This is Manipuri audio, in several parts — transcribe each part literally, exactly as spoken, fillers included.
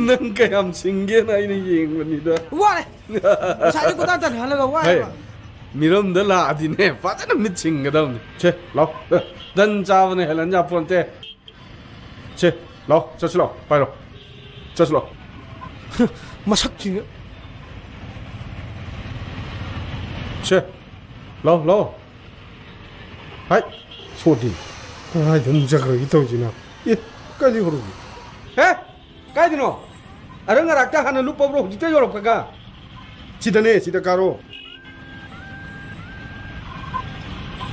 ꯅꯪ ꯀꯌꯥꯝ ꯁꯤꯡꯒꯦꯅ ꯑꯩꯅ ꯌꯦꯡꯕꯅꯤꯗ꯫ ꯋꯥꯔꯦ꯫ ꯉꯁꯥꯏꯗꯩ ꯀꯣꯏꯇꯥꯟ ꯇꯥꯟꯅꯍꯜꯂꯒ ꯍꯩ, ꯋꯥꯏꯕ꯫ ꯃꯤꯔꯝꯗ ꯂꯥꯛꯑꯗꯤꯅꯦ, ꯐꯖꯅ ꯃꯤꯠ ꯁꯤꯡꯒꯗꯕꯅꯤ꯫ ꯁꯦ, ꯂꯥꯎ꯫ ꯇꯟ ꯆꯥꯕꯅ ꯍꯦꯜꯍꯟ ꯌꯥꯄꯣꯟꯇꯦ꯫ ꯁꯦ, ꯂꯥꯎ, ꯆꯠꯁꯤ ꯂꯥꯎ, ꯄꯥꯏꯔꯣ꯫ ꯆꯠꯁꯤ ꯂꯥꯎ꯫ ꯃꯁꯛꯁꯤꯒ꯫ ꯁꯦ, ꯂꯥꯎ, ꯂꯥꯎ꯫ ꯍꯥꯏ, ꯁꯣꯠꯇꯤ꯫ ꯀꯗꯥꯏꯗ ꯑꯃꯨꯛ ꯆꯠꯈ꯭ꯔꯒꯦ ꯇꯧꯔꯤꯁꯤꯅ? ꯑꯦ, ꯀꯥꯏꯗꯩ ꯍꯧꯔꯛꯏ? ꯍꯦ? ꯀꯥꯏꯗꯅꯣ? ꯑꯔꯪ ꯑꯔꯥꯛꯇ ꯍꯥꯟꯅ ꯂꯨꯞꯄꯕ꯭ꯔꯣ, ꯍꯧꯖꯤꯛꯇ ꯌꯧꯔꯛꯄꯒ? ꯁꯤꯗꯅꯦ, ꯁꯤꯗ ꯀꯥꯔꯣ꯫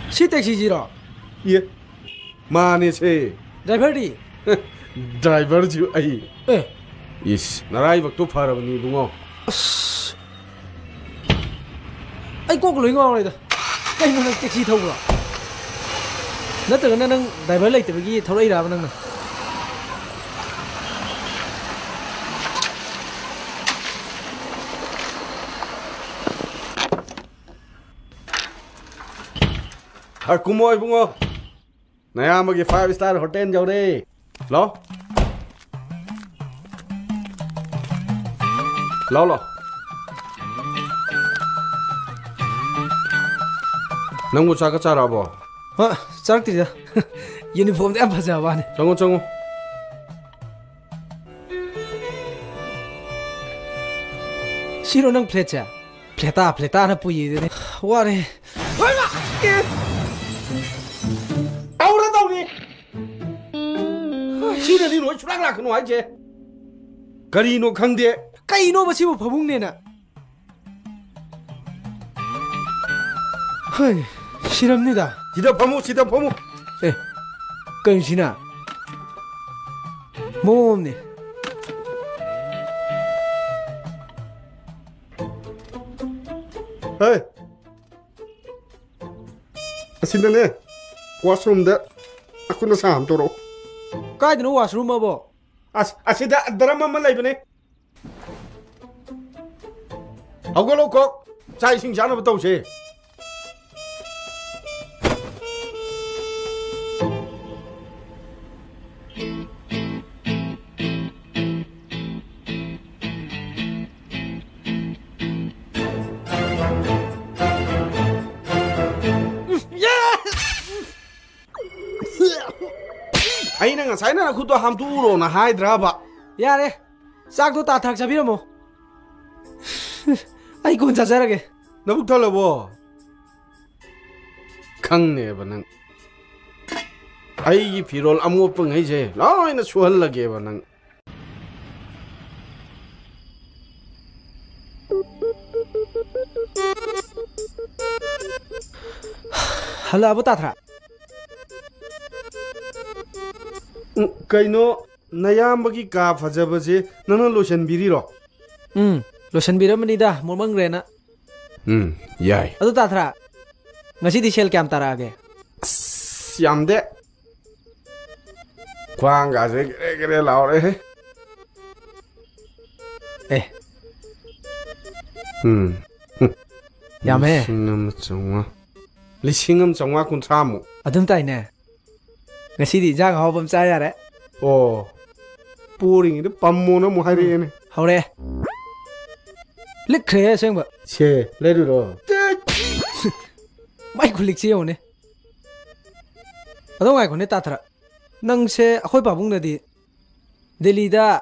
ꯁꯤ ꯇꯦꯛꯁꯤꯁꯤꯔꯣ? ꯏꯌꯦ, ꯃꯥꯅꯦ ꯁꯦ꯫ ꯗ꯭ꯔꯥꯏꯚꯔꯗꯤ? ꯗ꯭ꯔꯥꯏꯚꯔꯁꯨ ꯑꯩ꯫ ꯑꯦ꯫ ꯏꯁ, ꯅꯔꯥꯏꯕꯛꯇꯣ ꯐꯔꯕꯅꯤ ꯏꯕꯨꯡꯉꯣ꯫ ꯑꯁ꯫ ꯑꯩ ꯀꯣꯛ ꯂꯣꯏ ꯉꯥꯎꯔꯦꯗ꯫ ꯀꯩꯅꯣ, ꯅꯪ ꯇꯦꯛꯁꯤ ꯊꯧꯕ꯭ꯔꯣ? ꯅꯠꯇ꯭ꯔꯒꯅ ꯅꯪ ꯗ꯭ꯔꯥꯏꯚꯔ ꯂꯩꯇꯕꯒꯤ ꯊꯧꯔꯛꯏꯔꯕ ꯅꯪꯅ? ꯍꯥ, ꯀꯨꯝꯃꯣ ꯏꯕꯨꯡꯉꯣ꯫ ꯅꯌꯥꯝꯕꯒꯤ five star hotel ꯌꯧꯔꯦ꯫ ꯂꯥꯎ꯫ ꯂꯥꯎ, ꯂꯥꯎ꯫ ꯅꯪꯕꯨ ꯆꯥꯛꯀ ꯆꯥꯔꯛꯑꯕꯣ? ꯍ, ꯆꯥꯔꯛꯇ꯭ꯔꯤꯗ꯫ Uniformꯗ ꯌꯥꯝ ꯐꯖꯕ ꯋꯥꯅꯤ꯫ ꯆꯪꯉꯣ, ꯆꯪꯉꯣ꯫ ꯁꯤꯔꯣ ꯅꯪ flightꯁꯦ? Flightꯇ, flightꯇꯅ ꯄꯨꯏꯗꯨꯅꯤ꯫ ꯋꯥꯔꯦ꯫ ꯍꯣꯏꯃ! ꯑꯦ! ꯇꯧꯔꯦ, ꯇꯧꯔꯦ! ꯁꯤꯅꯅꯤ ꯅꯣꯏ ꯁꯨꯂꯥꯛ ꯂꯥꯛꯀꯅꯨ ꯍꯥꯏꯁꯦ꯫ ꯀꯔꯤꯅꯣ ꯈꯪꯗꯦ꯫ ꯀꯩꯅꯣ ꯃꯁꯤꯕꯨ ꯐꯃꯨꯡꯅꯦꯅ? ꯍꯩ, ꯁꯤꯔꯝꯅꯤꯗ꯫ ꯁꯤꯗ ꯐꯝꯃꯨ, ꯁꯤꯗ ꯐꯝꯃꯨ꯫ ꯑꯦ, ꯀꯩꯅꯣ ꯁꯤꯅ? ꯃꯑꯣꯡ ꯑꯃꯅꯤ꯫ ꯍꯦ! ꯑꯁꯤꯗꯅꯦ, washroomꯗ ꯑꯈꯨꯠ ꯑꯁꯥ ꯑꯃ ꯇꯧꯔꯛꯑꯣ꯫ ꯀꯥꯏꯗꯅꯣ washroom ꯑꯕꯣ? ꯑꯁ, ꯑꯁꯤꯗ ꯗ꯭ꯔꯝ ꯑꯃ ꯂꯩꯕꯅꯦ꯫ ꯍꯧꯒꯠꯂꯣ ꯀꯣꯛ, ꯆꯥꯛ ꯏꯁꯤꯡ ꯆꯥꯅꯕ ꯇꯧꯁꯦ꯫ ꯑꯩꯅ ꯉꯁꯥꯏꯅ ꯅꯈꯨꯠꯇꯣ ꯍꯥꯝꯇꯣꯛꯎꯔꯣꯅ ꯍꯥꯏꯗ꯭ꯔꯕ? ꯌꯥꯔꯦ, ꯆꯥꯛꯇꯣ ꯇꯥꯊꯔꯛ ꯆꯥꯕꯤꯔꯝꯃꯣ꯫ ꯑꯩ ꯀꯣꯟ ꯆꯥꯖꯔꯒꯦ꯫ ꯅꯕꯨꯛ ꯊꯜꯂꯕꯣ? ꯈꯪꯅꯦꯕ ꯅꯪ꯫ ꯑꯩꯒꯤ ꯐꯤꯔꯣꯜ ꯑꯃꯣꯠꯄꯉꯩꯁꯦ ꯂꯣꯏꯅ ꯁꯨꯍꯜꯂꯒꯦꯕ ꯅꯪ꯫ ꯍꯜꯂꯛꯑꯕꯣ, ꯇꯥꯊ꯭ꯔꯥ? ꯎꯝ, ꯀꯩꯅꯣ, ꯅꯌꯥꯝꯕꯒꯤ ꯀꯥ ꯐꯖꯕꯁꯦ ꯅꯪꯅ ꯂꯣꯏꯁꯟꯕꯤꯔꯤꯔꯣ? ꯎꯝ, ꯂꯣꯏꯁꯟꯕꯤꯔꯝꯕꯅꯤꯗ, ꯃꯣꯠꯃꯟꯈ꯭ꯔꯦꯅ꯫ ꯎꯝ, ꯌꯥꯏ꯫ ꯑꯗꯨ ꯇꯥꯊ꯭ꯔꯥ, ꯉꯁꯤꯗꯤ ꯁꯦꯜ ꯀꯌꯥꯝ ꯇꯥꯔꯛꯑꯒꯦ? ꯑꯁ, ꯌꯥꯝꯗꯦ꯫ ꯈ꯭ꯋꯥꯡꯒꯥꯁꯦ ꯒꯦꯔꯦ ꯒꯦꯔꯦ ꯂꯥꯎꯔꯦꯍꯦ꯫ ꯑꯦ꯫ ꯎꯝ꯫ ꯌꯥꯝꯃꯦ꯫ ꯂꯤꯁꯤꯡ ꯑꯃ ꯆꯥꯝꯃꯉꯥ꯫ ꯂꯤꯁꯤꯡ ꯑꯃ ꯆꯥꯝꯃꯉꯥ ꯀꯨꯟꯊ꯭ꯔꯥꯃꯨꯛ꯫ ꯑꯗꯨꯝ ꯇꯥꯏꯅꯦ꯫ ꯉꯁꯤꯗꯤ ꯏꯟꯖꯥꯡ ꯑꯍꯥꯎꯕ ꯑꯃ ꯆꯥ ꯌꯥꯔꯦ꯫ ꯑꯣ꯫ ꯄꯣꯔꯤꯉꯩꯗ ꯄꯝꯃꯣꯅ ꯑꯃꯨꯛ ꯍꯥꯏꯔꯛꯑꯦꯅꯦ꯫ ꯍꯧꯔꯛꯑꯦ꯫ ꯂꯤꯛꯈ꯭ꯔꯦꯍꯦ ꯑꯁꯦꯡꯕ꯫ ꯁꯦ, ꯂꯩꯔꯨꯔꯣ꯫ ꯃꯥꯏ ꯈꯨꯂꯤꯛꯁꯤ ꯌꯦꯡꯉꯨꯅꯦ꯫ ꯑꯗꯣ ꯉꯥꯏꯈꯣꯅꯦ, ꯇꯥꯊ꯭ꯔꯥ꯫ ꯅꯪꯁꯦ ꯑꯩꯈꯣꯏ ꯄꯥꯕꯨꯡꯅꯗꯤ ꯗꯦꯜꯂꯤꯗ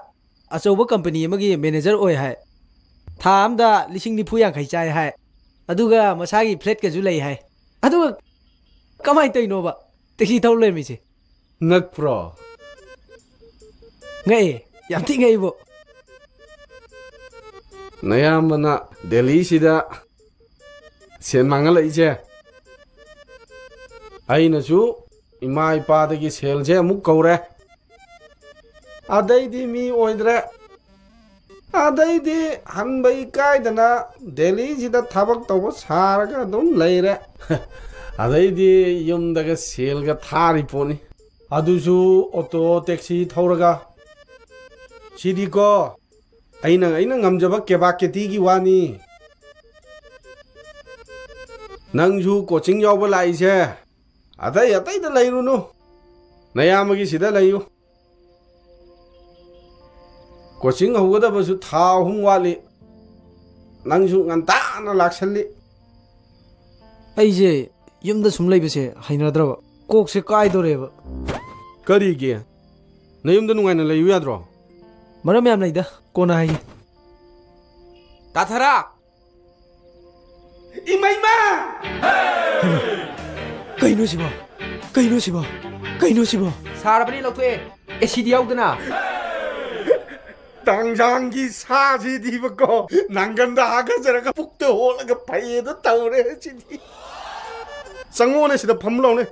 ꯑꯆꯧꯕ ꯀꯝꯄꯅꯤ ꯑꯃꯒꯤ ꯃꯦꯅꯦꯖꯔ ꯑꯣꯏ ꯍꯥꯏ꯫ ꯊꯥ ꯑꯝꯗ ꯂꯤꯁꯤꯡ ꯅꯤꯐꯨ ꯌꯥꯡꯈꯩ ꯆꯥꯏ ꯍꯥꯏ꯫ ꯑꯗꯨꯒ ꯃꯁꯥꯒꯤ ꯐ꯭ꯂꯦꯠꯀꯁꯨ ꯂꯩ ꯍꯥꯏ꯫ ꯑꯗꯨꯒ ꯀꯃꯥꯏꯅ ꯇꯧꯔꯤꯅꯣꯕ ꯇꯦꯛꯁꯤ ꯊꯧ ꯂꯩꯔꯝꯃꯤꯁꯦ? ꯉꯛꯄ꯭ꯔꯣ? ꯉꯛꯑꯦ꯫ ꯌꯥꯝ ꯊꯤ ꯉꯛꯏꯕꯣ꯫ ꯅꯌꯥꯝꯕꯅ ꯗꯦꯜꯂꯤꯁꯤꯗ ꯁꯦꯟ ꯃꯥꯡꯍꯜꯂꯛꯏꯁꯦ ꯑꯩꯅꯁꯨ ꯏꯃꯥ ꯏꯄꯥꯗꯒꯤ ꯁꯦꯜꯁꯦ ꯑꯃꯨꯛ ꯀꯧꯔꯦ꯫ ꯑꯗꯩꯗꯤ ꯃꯤ ꯑꯣꯏꯗ꯭ꯔꯦ꯫ ꯑꯗꯩꯗꯤ ꯍꯟꯕ ꯏꯀꯥꯏꯗꯅ ꯗꯦꯜꯂꯤꯁꯤꯗ ꯊꯕꯛ ꯇꯧꯕ ꯁꯥꯔꯒ ꯑꯗꯨꯝ ꯂꯩꯔꯦ꯫ ꯑꯗꯩꯗꯤ ꯌꯨꯝꯗꯒ ꯁꯦꯜꯒ ꯊꯥꯔꯤ ꯄꯣꯠꯅꯤ꯫ ꯑꯗꯨꯁꯨ ꯑꯣꯇꯣ ꯇꯦꯛꯁꯤ ꯊꯧꯔꯒ꯫ ꯁꯤꯗꯤꯀꯣ ꯑꯩꯅ, ꯑꯩꯅ ꯉꯝꯖꯕ ꯀꯦꯕꯥꯀꯦꯇꯤꯒꯤ ꯋꯥꯅꯤ꯫ ꯅꯪꯁꯨ ꯀꯣꯆꯤꯡ ꯌꯥꯎꯕ ꯂꯥꯛꯏꯁꯦ ꯑꯇꯩ ꯑꯇꯩꯗ ꯂꯩꯔꯨꯅꯨ, ꯅꯌꯥꯝꯕꯒꯤ ꯁꯤꯗ ꯂꯩꯌꯨ꯫ ꯀꯣꯆꯤꯡ ꯍꯧꯒꯗꯕꯁꯨ ꯊꯥ ꯑꯍꯨꯝ ꯋꯥꯠꯂꯤ, ꯅꯪꯁꯨ ꯉꯟꯇꯥꯅ ꯂꯥꯛꯁꯜꯂꯤ꯫ ꯑꯩꯁꯦ ꯌꯨꯝꯗ ꯁꯨꯝ ꯂꯩꯕꯁꯦ ꯍꯩꯅꯗ꯭ꯔꯕ, ꯀꯣꯛꯁꯦ ꯀꯥꯏꯗꯣꯔꯦꯕ꯫ ꯀꯔꯤꯒꯤ? ꯅꯌꯨꯝꯗ ꯅꯨꯡꯉꯥꯏꯅ ꯂꯩꯌꯨ ꯌꯥꯗ꯭ꯔꯣ? ꯃꯔꯝ ꯌꯥꯝ ꯂꯩꯗ, ꯀꯣꯟꯅ ꯍꯥꯏꯒꯦ꯫ ꯇꯥꯊꯔꯥ! ꯏꯃꯩꯃ! ꯍꯩꯃꯥ! ꯀꯩꯅꯣ ꯁꯤꯕꯣ? ꯀꯩꯅꯣ ꯁꯤꯕꯣ? ꯀꯩꯅꯣ ꯁꯤꯕꯣ? ꯁꯥꯔꯕꯅꯤ, ꯂꯧꯊꯣꯛꯑꯦ꯫ ꯑꯦꯁꯤꯗꯤ ꯌꯥꯎꯗꯅ꯫ ꯇꯥꯡꯖꯥꯡꯒꯤ ꯁꯥꯁꯤꯗꯤꯕꯀꯣ, ꯅꯪꯒꯟꯗ ꯍꯥꯒꯠꯆꯔꯒ ꯄꯨꯛꯇ ꯍꯣꯜꯂꯒ ꯐꯩꯌꯦꯗꯣ ꯇꯧꯔꯦ ꯁꯤꯗꯤ꯫ ꯆꯪꯉꯣꯅꯦ, ꯁꯤꯗ ꯐꯝꯃꯨ ꯂꯥꯎꯅꯦ꯫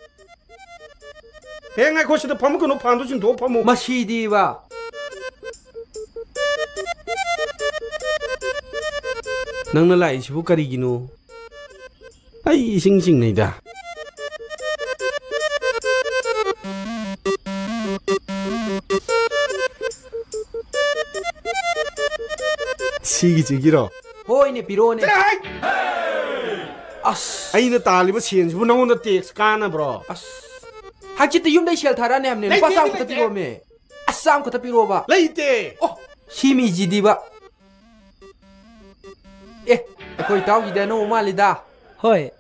ꯍꯦ, ꯉꯥꯏꯈꯣ, ꯁꯤꯗ ꯐꯝꯃꯨ ꯀꯩꯅꯣ, ꯐꯥꯟꯗꯣ ꯆꯤꯡꯊꯣꯛꯑ ꯐꯝꯃꯨ꯫ ꯃꯁꯤꯗꯤꯕ꯫ ꯅꯪꯅ ꯂꯥꯛꯏꯁꯤꯕꯨ ꯀꯔꯤꯒꯤꯅꯣ? ꯑꯩ ꯏꯁꯤꯡ ꯆꯤꯡꯅꯩꯗ꯫ ꯁꯤꯒꯤꯁꯤꯒꯤꯔꯣ? ꯍꯣꯏꯅꯦ, ꯄꯤꯔꯛꯑꯣꯅꯦ꯫ ꯆꯠꯂꯣꯍꯦ! ꯑꯁ꯫ ꯑꯩꯅ ꯇꯥꯜꯂꯤꯕ ꯁꯦꯟꯁꯤꯕꯨ ꯅꯉꯣꯟꯗ ꯇꯦꯛꯁ ꯀꯥꯟꯅꯕ꯭ꯔꯣ? ꯑꯁ꯫ ꯍꯪꯆꯤꯠꯇꯤ ꯌꯨꯝꯗꯩ ꯁꯦꯜ ꯊꯥꯔꯛꯑꯅꯤ ꯍꯥꯏꯕꯅꯦ꯫ ꯂꯨꯄꯥ ꯂꯩꯇꯦ, ꯆꯥꯝꯃ ꯈꯛꯇ ꯂꯩꯇꯦ꯫ ꯄꯤꯔꯛꯑꯣꯃꯦ꯫ ꯑꯁ, ꯆꯥꯝꯃ ꯈꯛꯇ ꯄꯤꯔꯛꯑꯣꯕ꯫ ꯂꯩꯇꯦ꯫ ꯑꯣ, ꯁꯤ ꯃꯤꯁꯤꯗꯤꯕ꯫ ꯑꯦ, ꯑꯩꯈꯣꯏ ꯏꯇꯥꯎꯒꯤꯗꯤ ꯑꯅꯧꯕ ꯃꯥꯜꯂꯤꯗ꯫ ꯍꯣꯏ,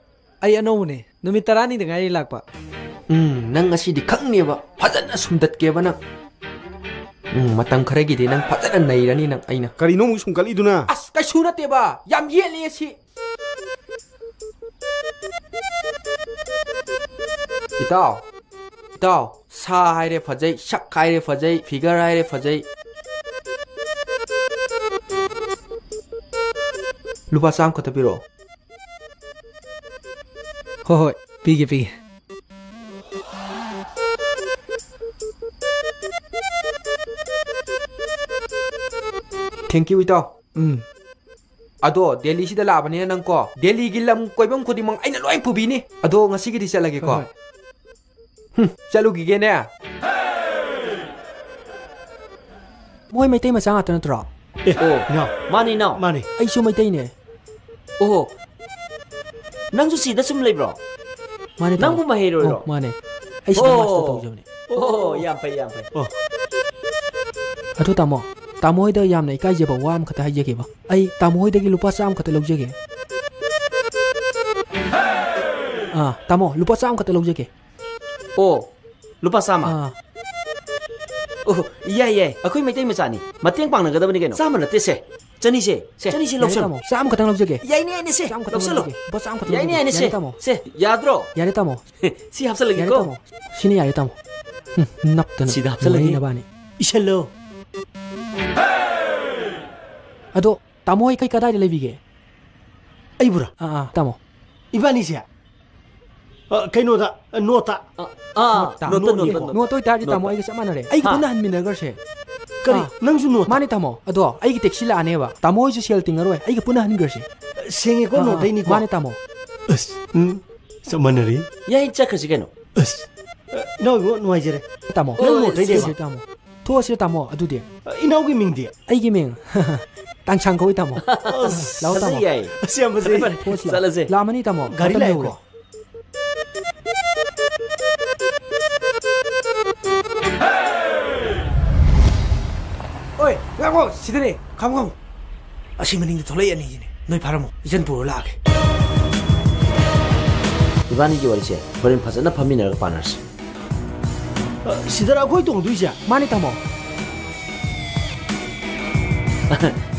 ꯑꯩ ꯑꯅꯧꯕꯅꯦ꯫ ꯅꯨꯃꯤꯠ ꯇꯔꯥꯅꯤꯗ ꯉꯥꯏꯔꯤ ꯂꯥꯛꯄ꯫ ꯎꯝ, ꯅꯪ ꯉꯁꯤꯗꯤ ꯈꯪꯅꯦꯕ꯫ ꯐꯖꯅ ꯁꯨꯝꯗꯠꯀꯦꯕ ꯅꯪ꯫ ꯎꯝ, ꯃꯇꯝ ꯈꯔꯒꯤꯗꯤ ꯅꯪ ꯐꯖꯅ ꯅꯩꯔꯅꯤ ꯅꯪ ꯑꯩꯅ꯫ ꯀꯔꯤꯅꯣ ꯑꯃꯨꯛ ꯁꯨꯝꯒꯠꯂꯤꯗꯨꯅ? ꯑꯁ, ꯀꯩꯁꯨ ꯅꯠꯇꯦꯕ꯫ ꯌꯥꯝ ꯌꯦꯠꯂꯦ ꯁꯤ꯫ ꯏꯇꯥꯎ, ꯏꯇꯥꯎ, ꯁꯥ ꯍꯥꯏꯔꯦ ꯐꯖꯩ, ꯁꯛ ꯍꯥꯏꯔꯦ ꯐꯖꯩ, figure ꯍꯥꯏꯔꯦ ꯐꯖꯩ꯫ ꯂꯨꯄꯥ ꯆꯥꯝꯃ ꯈꯛꯇ ꯄꯤꯔꯛꯑꯣ꯫ ꯍꯣꯏ, ꯍꯣꯏ, ꯄꯤꯒꯦ, ꯄꯤꯒꯦ꯫ Thank you, ꯏꯇꯥꯎ꯫ ꯎꯝ꯫ ꯑꯗꯣ ꯗꯦꯜꯂꯤꯁꯤꯗ ꯂꯥꯛꯑꯕꯅꯤꯅ ꯅꯪꯀꯣ, ꯗꯦꯜꯂꯤꯒꯤ ꯂꯝ ꯀꯣꯏꯐꯝ ꯈꯨꯗꯤꯡꯃꯛ ꯑꯩꯅ ꯂꯣꯏ ꯄꯨꯕꯤꯅꯤ꯫ ꯑꯗꯣ ꯉꯁꯤꯒꯤꯗꯤ ꯆꯠꯂꯒꯦꯀꯣ꯫ ꯍꯣꯏ, ꯍꯣꯏ꯫ ꯍꯨꯝ, ꯆꯠꯂꯨꯈꯤꯒꯦꯅꯦ꯫ ꯃꯣꯏ ꯃꯩꯇꯩ ꯃꯆꯥ ꯉꯥꯛꯇ ꯅꯠꯇ꯭ꯔꯣ? ꯑꯦ, ꯑꯣ, ꯏꯅꯥꯎ꯫ ꯃꯥꯅꯦ, ꯏꯅꯥꯎ꯫ ꯃꯥꯅꯦ꯫ ꯑꯩꯁꯨ ꯃꯩꯇꯩꯅꯦ꯫ ꯑꯣꯍꯣ꯫ ꯅꯪꯁꯨ ꯁꯤꯗ ꯁꯨꯝ ꯂꯩꯕ꯭ꯔꯣ? ꯃꯥꯅꯦ, ꯇꯥꯃꯣ꯫ ꯅꯪꯕꯨ ꯃꯍꯩꯔꯣꯏꯔꯣ? ꯑꯣ, ꯃꯥꯅꯦ꯫ ꯑꯩ ꯁꯤꯗ ꯑꯣ꯫ ꯃꯥꯁꯇꯔ ꯇꯧꯖꯕꯅꯦ꯫ ꯑꯣ, ꯌꯥꯝ ꯐꯩ, ꯌꯥꯝ ꯐꯩ꯫ ꯑꯣ꯫ ꯑꯗꯣ ꯇꯥꯃꯣ, ꯇꯥꯃꯣ ꯍꯣꯏꯗ ꯌꯥꯝꯅ ꯏꯀꯥꯏꯖꯕ ꯋꯥ ꯑꯃꯈꯛꯇ ꯍꯥꯏꯖꯒꯦꯕ꯫ ꯑꯩ ꯇꯥꯃꯣ ꯍꯣꯏꯗꯒꯤ ꯂꯨꯄꯥ ꯆꯥꯝꯃ ꯈꯛꯇ ꯂꯧꯖꯒꯦ꯫ ꯑꯥ, ꯇꯥꯃꯣ, ꯂꯨꯄꯥ ꯆꯥꯝꯃ ꯈꯛꯇ ꯂꯧꯖꯒꯦ꯫ ꯑꯣ, ꯂꯨꯄꯥ ꯆꯥꯝꯃ? ꯑꯥ꯫ ꯑꯣ, ꯌꯥꯏ, ꯌꯥꯏ, ꯑꯩꯈꯣꯏ ꯃꯩꯇꯩ ꯃꯆꯥꯅꯤ, ꯃꯇꯦꯡ ꯄꯥꯡꯅꯒꯗꯕꯅꯤ ꯀꯩꯅꯣ꯫ ꯆꯥꯝꯃ ꯅꯠꯇꯦ ꯁꯦ, ꯆꯅꯤꯁꯦ, ꯁꯦ, ꯆꯅꯤꯁꯦ ꯌꯥꯔꯦ ꯂꯧꯁꯜꯂꯣ꯫ ꯇꯥꯃꯣ, ꯆꯥꯝꯃ ꯈꯛꯇꯪ ꯂꯧꯖꯒꯦ꯫ ꯌꯥꯏꯅꯦ, ꯌꯥꯏꯅꯦ, ꯁꯦ, ꯆꯥꯝꯃ ꯈꯛꯇꯪ ꯂꯧꯁꯜꯂꯣ꯫ ꯂꯧꯖꯒꯦ꯫ ꯂꯨꯄꯥ ꯆꯥꯝꯃ ꯈꯛꯇꯪ ꯌꯥꯏꯅꯦ, ꯂꯧꯖꯒꯦ꯫ ꯌꯥꯏꯅꯦ, ꯁꯦ, ꯌꯥꯔꯦ ꯇꯥꯃꯣ꯫ ꯁꯦ, ꯌꯥꯗ꯭ꯔꯣ? ꯌꯥꯔꯦ ꯇꯥꯃꯣ꯫ ꯁꯤ ꯍꯥꯞꯆꯜꯂꯒꯦꯀꯣ꯫ ꯌꯥꯔꯦ ꯇꯥꯃꯣ꯫ ꯁꯤꯅ ꯌꯥꯔꯦ ꯇꯥꯃꯣ꯫ ꯍꯨꯝ, ꯅꯞꯇꯅ ꯁꯤꯗ ꯍꯥꯞꯆꯜꯂꯒꯦ꯫ ꯂꯣꯏꯔꯦ ꯅꯕꯥꯅꯤ꯫ ꯏꯁꯜꯂꯣ꯫ ꯑꯗꯣ ꯇꯥꯃꯣ ꯍꯣꯏ ꯀꯩ ꯀꯗꯥꯏꯗ ꯂꯩꯕꯤꯒꯦ? ꯑꯩꯕꯨꯔꯥ? ꯑꯥ, ꯑꯥ, ꯇꯥꯃꯣ꯫ ꯏꯕꯥꯅꯤꯁꯦ? ꯑ, ꯀꯩꯅꯣꯗ, ꯑ, ꯅꯣꯠꯇ꯫ ꯑ, ꯑꯥ, ꯅꯣꯠꯇ, ꯅꯣꯠꯇ, ꯅꯣꯠꯇ, ꯅꯣꯠꯇ꯫ ꯅꯣꯠꯇ ꯑꯣꯏꯇꯥꯔꯗꯤ ꯇꯥꯃꯣ ꯅꯣꯠꯇ꯫ ꯑꯩꯒ ꯆꯞ ꯃꯥꯟꯅꯔꯦ꯫ ꯑꯩꯒ ꯍꯥ? ꯄꯨꯟꯅ ꯍꯟꯃꯤꯟꯅꯈ꯭ꯔꯁꯦ꯫ ꯀꯔꯤ? ꯑꯥ꯫ ꯅꯪꯁꯨ ꯅꯣꯠꯇ? ꯃꯥꯅꯦ ꯇꯥꯃꯣ꯫ ꯑꯗꯣ ꯑꯩꯒꯤ ꯇꯦꯛꯁꯤ ꯂꯥꯛꯑꯅꯦꯕ꯫ ꯇꯥꯃꯣ ꯍꯣꯏꯁꯨ ꯁꯦꯜ ꯇꯤꯡꯉꯔꯣꯏ꯫ ꯑꯩꯒ ꯄꯨꯟꯅ ꯍꯟꯈ꯭ꯔꯁꯦ꯫ ꯁꯦꯡꯉꯦꯀꯣ, ꯑꯥ, ꯑꯥ꯫ ꯅꯣꯠꯇꯩꯅꯤꯀꯣ? ꯃꯥꯅꯦ ꯇꯥꯃꯣ꯫ ꯑꯁ, ꯎꯝ, ꯆꯞ ꯃꯥꯟꯅꯔꯦ꯫ ꯌꯥꯏ, ꯆꯠꯈ꯭ꯔꯁꯤ ꯀꯩꯅꯣ꯫ ꯑꯁ, ꯑ, ꯏꯅꯥꯎ ꯏꯕꯣ, ꯅꯨꯡꯉꯥꯏꯖꯔꯦ꯫ ꯇꯥꯃꯣ꯫ ꯅꯪ ꯑꯣ, ꯅꯣꯠꯇꯩꯅꯦꯕ? ꯁꯦꯜ ꯇꯥꯃꯣ꯫ ꯊꯣꯛꯑꯁꯤꯔ ꯇꯥꯃꯣ ꯑꯗꯨꯗꯤ? ꯑ, ꯏꯅꯥꯎꯒꯤ ꯃꯤꯡꯗꯤ? ꯑꯩꯒꯤ ꯃꯤꯡ ꯇꯥꯡꯁꯥꯡ ꯀꯧꯏ ꯇꯥꯃꯣ꯫ ꯑꯁ, ꯂꯥꯛꯑꯣ ꯐꯖꯩ ꯇꯥꯃꯣ꯫ ꯌꯥꯏ꯫ ꯑꯁ, ꯌꯥꯝ ꯐꯖꯩ꯫ ꯐꯔꯦ, ꯐꯔꯦ, ꯊꯣꯛꯑꯁꯤ ꯂꯥꯛꯑꯣ꯫ ꯆꯠꯂꯁꯦ꯫ ꯂꯥꯛꯑꯃꯅꯤ ꯇꯥꯃꯣ꯫ ꯒꯥꯔꯤ ꯃꯇꯝ ꯂꯥꯛꯑꯦꯀꯣ? ꯌꯧꯔꯦ꯫ ꯑꯣꯏ, ꯉꯥꯏꯈꯣ, ꯁꯤꯗꯅꯦ꯫ ꯈꯥꯝꯃꯣ, ꯈꯥꯝꯃꯣ꯫ ꯑꯁꯤ ꯃꯅꯤꯡꯗ ꯊꯣꯛꯂꯛꯏ ꯑꯅꯤꯁꯤꯅꯦ꯫ ꯅꯣꯏ ꯐꯥꯔꯝꯃꯣ, ꯏꯆꯟ ꯄꯨꯔ ꯂꯥꯛꯑꯒꯦ꯫ ꯏꯕꯥꯅꯤꯒꯤ ꯋꯥꯔꯤꯁꯦ ꯍꯣꯔꯦꯟ ꯐꯖꯅ ꯐꯝꯃꯤꯟꯅꯔꯒ ꯄꯥꯅꯔꯁꯤ꯫ ꯑ, ꯁꯤꯗꯔ ꯑꯩꯈꯣꯏ ꯇꯣꯡꯗꯣꯏꯁꯦ? ꯃꯥꯅꯦ, ꯇꯥꯃꯣ꯫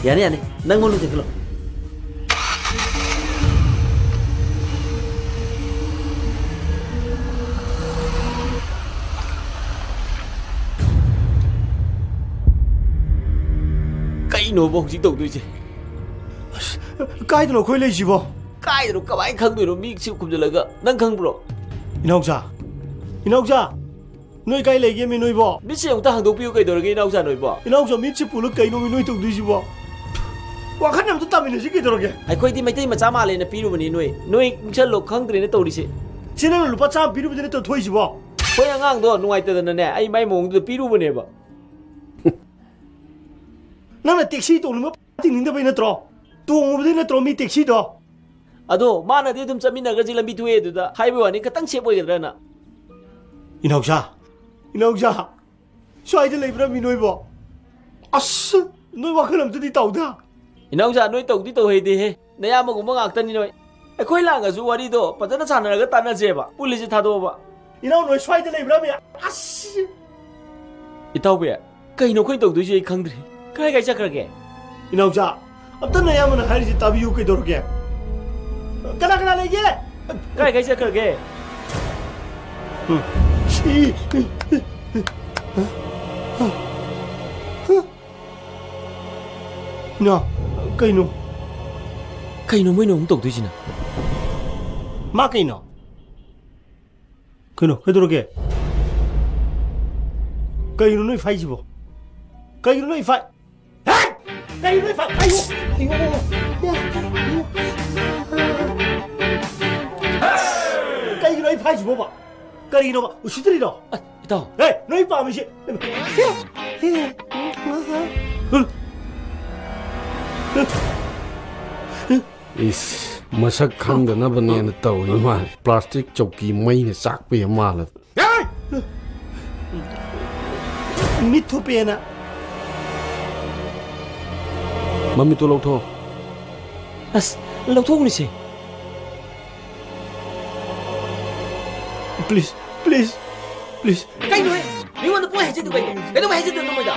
ꯌꯥꯅꯤ, ꯌꯥꯅꯤ꯫ ꯅꯪ ꯃꯅꯨꯡ ꯆꯪꯁꯤꯜꯂꯣ꯫ ꯀꯩꯅꯣꯕ ꯍꯧꯖꯤꯛ ꯇꯧꯗꯣꯏꯁꯦ? ꯑꯁ, ꯀꯥꯏꯗꯅꯣ ꯑꯩꯈꯣꯏ ꯂꯩꯁꯤꯕꯣ? ꯀꯥꯏꯗꯅꯣ ꯀꯃꯥꯏꯅ ꯈꯪꯗꯣꯏꯅꯣ? ꯃꯤꯁꯨ ꯈꯨꯝꯖꯤꯜꯂꯒ꯫ ꯅꯪ ꯈꯪꯕ꯭ꯔꯣ? ꯏꯅꯥꯎꯆꯥ! ꯏꯅꯥꯎꯆꯥ! ꯅꯣꯏ ꯀꯥꯏ ꯂꯩꯒꯦꯃꯤ ꯅꯣꯏꯕꯣ? ꯃꯤꯠꯁꯦ ꯑꯃꯨꯛꯇ ꯍꯥꯡꯗꯣꯛꯄꯤꯌꯨ ꯀꯩꯗꯧꯔꯒꯦ, ꯏꯅꯥꯎꯆꯥ ꯅꯣꯏꯕꯣ? ꯏꯅꯥꯎꯆꯥ, ꯃꯤꯠꯁꯦ ꯄꯨꯜꯂ ꯀꯩꯅꯣꯃꯤ ꯅꯣꯏ ꯇꯧꯗꯣꯏꯁꯤꯕꯣ? ꯋꯥꯈꯜ ꯑꯝꯇ ꯇꯥꯃꯤꯟꯅꯁꯤ ꯀꯩꯗꯧꯔꯒꯦ? ꯑꯩꯈꯣꯏꯗꯤ ꯃꯩꯇꯩ ꯃꯆꯥ ꯃꯥꯜꯂꯦꯅ ꯄꯤꯔꯨꯕꯅꯤ ꯅꯣꯏ꯫ ꯅꯣꯏ ꯆꯠꯂꯣ ꯈꯪꯗ꯭ꯔꯦꯅ ꯇꯧꯔꯤꯁꯦ꯫ ꯁꯤ ꯅꯪꯅ ꯂꯨꯄꯥ ꯆꯥꯝꯃ ꯄꯤꯔꯨꯕꯗꯤ ꯅꯠꯇ꯭ꯔꯣ ꯊꯣꯛꯏꯁꯤꯕꯣ? ꯍꯣꯏ, ꯑꯉꯥꯡꯗꯣ ꯅꯨꯡꯉꯥꯏꯇꯗꯅꯅꯦ, ꯑꯩ ꯃꯥꯏ ꯃꯑꯣꯡꯗꯨꯗ ꯄꯤꯔꯨꯕꯅꯦꯕ꯫ ꯅꯪꯅ ꯇꯦꯛꯁꯤ ꯇꯣꯡꯅꯤꯡꯕ ꯇꯤꯡꯅꯤꯡꯗꯕꯩ ꯅꯠꯇ꯭ꯔꯣ? ꯇꯣꯡꯉꯨꯕꯗꯩ ꯅꯠꯇ꯭ꯔꯣ ꯃꯤ ꯇꯦꯛꯁꯤꯗꯣ? ꯑꯗꯣ ꯃꯥꯅꯗꯤ ꯑꯗꯨꯝ ꯆꯠꯃꯤꯟꯅꯒ꯭ꯔꯁꯤ ꯂꯝꯕꯤ ꯊꯣꯛꯑꯦ ꯑꯗꯨꯗ ꯍꯥꯏꯕꯩ ꯋꯥꯅꯤ, ꯈꯤꯇꯪ ꯁꯦꯞ ꯑꯣꯏꯒꯗ꯭ꯔꯅ꯫ ꯏꯅꯥꯎꯆꯥ, ꯏꯅꯥꯎꯆꯥ, ꯁ꯭ꯋꯥꯏꯗ ꯂꯩꯕ꯭ꯔꯥ ꯃꯤ ꯅꯣꯏꯕꯣ? ꯑꯁ, ꯅꯣꯏ ꯋꯥꯈꯜ ꯑꯝꯇꯗꯤ ꯇꯧꯗ꯫ ꯏꯅꯥꯎꯆꯥ, ꯅꯣꯏ ꯇꯧꯗꯤ ꯇꯧꯍꯩꯗꯦꯍꯦ, ꯅꯌꯥꯝꯕꯒꯨꯝꯕ ꯉꯥꯛꯇꯅꯤ ꯅꯣꯏ꯫ ꯑꯩꯈꯣꯏ ꯂꯥꯡꯉꯁꯨ ꯋꯥꯔꯤꯗꯣ ꯐꯖꯅ ꯁꯥꯟꯅꯔꯒ ꯇꯥꯟꯅꯁꯦꯕ, ꯄꯨꯂꯤꯁꯁꯦ ꯊꯥꯗꯣꯛꯑꯕ꯫ ꯏꯅꯥꯎ ꯅꯣꯏ ꯁ꯭ꯋꯥꯏꯗ ꯂꯩꯕ꯭ꯔꯥ ꯃꯤ? ꯑꯁ! ꯏꯇꯥꯎꯕꯤ, ꯀꯩꯅꯣ ꯑꯩꯈꯣꯏꯅ ꯇꯧꯗꯣꯏꯁꯦ? ꯑꯩ ꯈꯪꯗ꯭ꯔꯦ꯫ ꯀꯥꯏ ꯀꯥꯏ ꯆꯠꯈ꯭ꯔꯒꯦ? ꯏꯅꯥꯎꯆꯥ, ꯑꯝꯇ ꯅꯌꯥꯝꯕꯅ ꯍꯥꯏꯔꯤꯁꯦ ꯇꯥꯕꯤꯌꯨ ꯀꯩꯗꯧꯔꯒꯦ? ꯀꯅꯥ ꯀꯅꯥ ꯂꯩꯒꯦ? ꯀꯥꯏ ꯀꯥꯏ ꯆꯠꯈ꯭ꯔꯒꯦ? ꯎꯝ꯫ ꯏꯅꯥꯎ, ꯀꯩꯅꯣ? ꯀꯩꯅꯣ ꯃꯣꯏꯅ ꯑꯃꯨꯛ ꯇꯧꯗꯣꯏꯁꯤꯅ? ꯃꯥ ꯀꯩꯅꯣ? ꯀꯩꯅꯣ? ꯀꯩꯗꯧꯔꯒꯦ? ꯀꯩꯅꯣ ꯅꯣꯏ ꯐꯥꯏꯁꯤꯕꯣ? ꯀꯩꯅꯣ ꯅꯣꯏ ꯐꯥꯏ-, ꯍꯦꯠ! ꯀꯩꯅꯣ ꯅꯣꯏ ꯐꯥꯏ-, ꯑꯌꯣ! ꯑꯌꯣ! ꯀꯩꯒꯤꯅꯣ ꯑꯩ ꯐꯥꯏꯁꯤꯕꯣꯕ? ꯀꯔꯤꯅꯣꯕ? ꯎꯁꯤꯠꯇ꯭ꯔꯤꯔꯣ? ꯑ, ꯏꯇꯥꯎ꯫ ꯍꯦ, ꯅꯣꯏ ꯄꯥꯝꯃꯤꯁꯤ꯫ ꯏꯁ, ꯃꯁꯛ ꯈꯪꯗꯅꯕꯅꯦꯅ ꯇꯧꯔꯤ ꯃꯥꯜꯂꯦ꯫ ꯄ꯭ꯂꯥꯁꯇꯤꯛ ꯆꯧꯀꯤ ꯃꯩꯅ ꯆꯥꯛꯄ ꯌꯥꯝ ꯃꯥꯜꯂꯦ꯫ ꯃꯤꯠ ꯊꯨꯞꯄꯦꯅ꯫ ꯃꯃꯤꯠꯇꯣ ꯂꯧꯊꯣꯛꯑꯣ꯫ ꯑꯁ, ꯂꯧꯊꯣꯛꯎꯅꯤꯁꯦ꯫ Please, please, please. ꯀꯩꯅꯣꯍꯦ? ꯃꯤꯉꯣꯟꯗ ꯄꯣꯏ ꯍꯥꯏꯖꯤꯟꯗꯨ ꯀꯩꯅꯣ? ꯀꯩꯗꯧꯕꯩ ꯍꯥꯏꯖꯤꯟꯗꯣꯏꯅꯣ ꯃꯣꯏꯗ?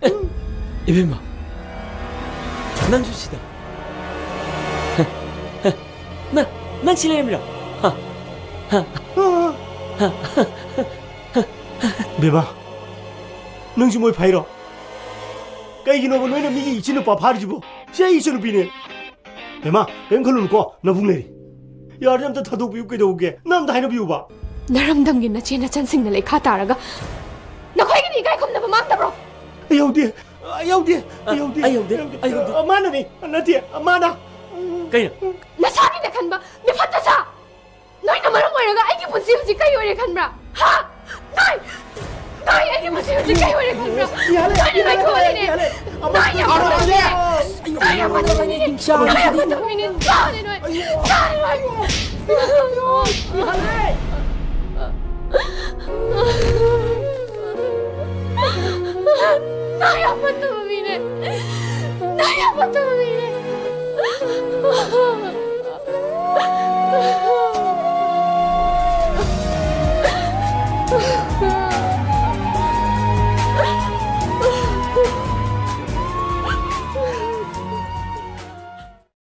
ꯑꯦ, ꯏꯕꯦꯝꯃ, ꯅꯪꯁꯨ ꯁꯤꯗ? ꯅꯪ, ꯅꯪ ꯁꯤ ꯂꯩꯔꯝꯃꯤꯔꯣ? ꯍꯥ? ꯍꯥ? ꯕꯦꯝꯃ, ꯅꯪꯁꯨ ꯃꯣꯏ ꯐꯥꯏꯔꯣ? ꯀꯩꯒꯤꯅꯣꯕ ꯅꯣꯏꯅ ꯃꯤꯒꯤ ꯏꯆꯤꯟ ꯅꯨꯄꯥ ꯐꯥꯔꯤꯁꯤꯕꯣ? ꯁꯤ ꯑꯩ ꯏꯆꯟꯅꯨꯄꯤꯅꯦ꯫ ꯍꯦꯃꯥ, ꯀꯔꯤꯝ ꯈꯜꯂꯨꯅꯨꯀꯣ, ꯅꯕꯨꯡ ꯂꯩꯔꯤ꯫ ꯌꯥꯔꯗꯤ ꯑꯝꯇ ꯊꯥꯗꯣꯛꯄꯤꯌꯨ, ꯀꯩꯗꯧꯒꯦ? ꯅꯪ ꯑꯝꯇ ꯍꯥꯏꯅꯕꯤꯌꯨꯕ꯫ ꯅꯔꯝꯗꯝꯒꯤ ꯅꯆꯦ ꯅꯆꯟꯁꯤꯡꯅ ꯂꯩꯈꯥ ꯇꯥꯔꯒ ꯅꯈꯣꯏꯒꯤꯗꯤ ꯏꯀꯥꯏ ꯈꯨꯝꯅꯕ ꯃꯥꯡꯗꯕ꯭ꯔꯣ? ꯑꯩ ꯌꯥꯎꯗꯦ, ꯑꯩ ꯌꯥꯎꯗꯦ, ꯑꯩ ꯌꯥꯎꯗꯦ, ꯑꯩ ꯌꯥꯎꯗꯦ, ꯑꯩ ꯌꯥꯎꯗꯦ꯫ ꯑ, ꯃꯥꯅꯅꯤ, ꯅꯠꯇꯦ, ꯃꯥꯅ꯫ ꯀꯩꯅꯣ? ꯅꯁꯥꯒꯤꯗ ꯈꯟꯕ ꯃꯤꯐꯠꯇ ꯁꯥ! ꯅꯣꯏꯅ ꯃꯔꯝ ꯑꯣꯏꯔꯒ ꯑꯩꯒꯤ ꯄꯨꯟꯁꯤ ꯍꯧꯖꯤꯛ ꯀꯩ ꯑꯣꯏꯔꯦ ꯈꯟꯕ꯭ꯔꯥ? ꯍꯥ? ꯅꯣꯏ! ꯅꯣꯏ ꯑꯩꯒꯤ ꯄꯨꯟꯁꯤ ꯍꯧꯖꯤꯛ ꯀꯩ ꯑꯣꯏꯔꯦ ꯈꯟꯕ꯭ꯔꯥ? ꯌꯥꯔꯦ, ꯅꯣꯏꯅ ꯌꯥꯔꯦ, ꯂꯣꯏꯊꯣꯛꯍꯜꯂꯤꯅꯦ! ꯌꯥꯔꯦ꯫ ꯅꯣꯏ ꯌꯥꯝ ꯐꯠꯇꯕꯅꯤꯅꯦ! ꯅꯣꯏ ꯌꯥꯝ ꯐꯠꯇꯕꯅꯤꯅꯦ! ꯅꯣꯏ ꯌꯥꯝ ꯐꯠꯇꯕꯅꯤꯅꯦ! ꯆꯥꯅꯤ ꯅꯣꯏ! ꯆꯥꯅꯤ ꯅꯣꯏ! ꯅꯣꯏ ꯌꯥꯝ ꯐꯠꯇꯕ ꯃꯤꯅꯦ! ꯅꯣꯏ ꯌꯥꯝ ꯐꯠꯇꯕ ꯃꯤꯅꯦ!